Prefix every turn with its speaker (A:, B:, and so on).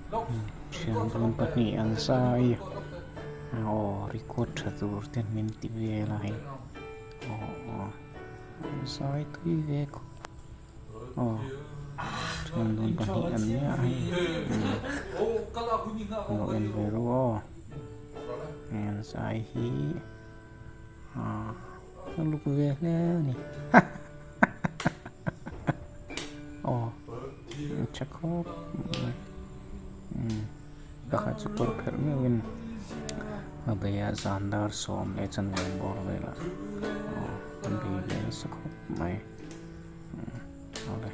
A: Thian dun pahnih an zai a aw record tha tur ten min ti vel a hei aw aw an zai tui ve khawp aw thian dun pahnih an nia hei lo en ve ru aw hei an zai hi ah a luk ve hle a ni aw tha khawp mai umm pakhat chu kawr pherh meuhin a bei a zan dar sawm leh chanve an bawr vel a aw an bei ve nasa khawp mai umm awle.